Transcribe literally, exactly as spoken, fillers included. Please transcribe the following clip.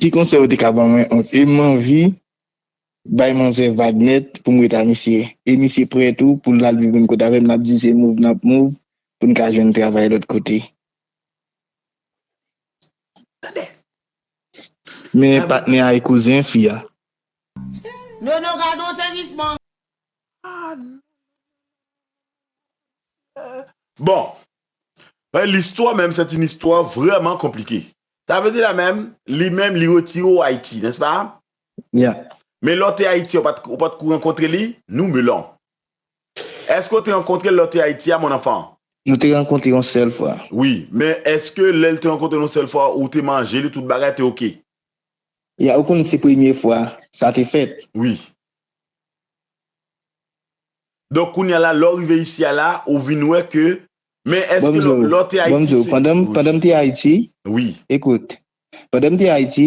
Ki konsèy ou te ka ban mwen? E m anvi bay manzè vag nèt pou m ret a misye. E misye prè tou pou l al viv menm kote avè m, n ap di se move n ap move pou n ka jwenn travay lòt kote. Men patnè a e kouzen fi a. Nono, gade yon sezisman. Bon, listwa menm se yon istwa vrèman konplike. Sa vle di la menm, li menm li retire w Ayiti, nèspa? Yeah. Men lè w te Ayiti, ou pa t ou pa t kou rankontre li, nou melon. Èske w te rankontre l lè w te Ayiti a, mon enfant? Nou te rankontre yon sèl fwa. Wi, men èske lè l te rankontre nou sèl fwa, ou te manje li, tout bagay te oke? Ya, ou konn se premye fwa sa te fèt. Wi. Donk, kounye a la, lè w rive isi a la, ou vin wè ke. Men èske lè w te Ayiti. Pandan m te Ayiti, ekout, pandan m te Ayiti,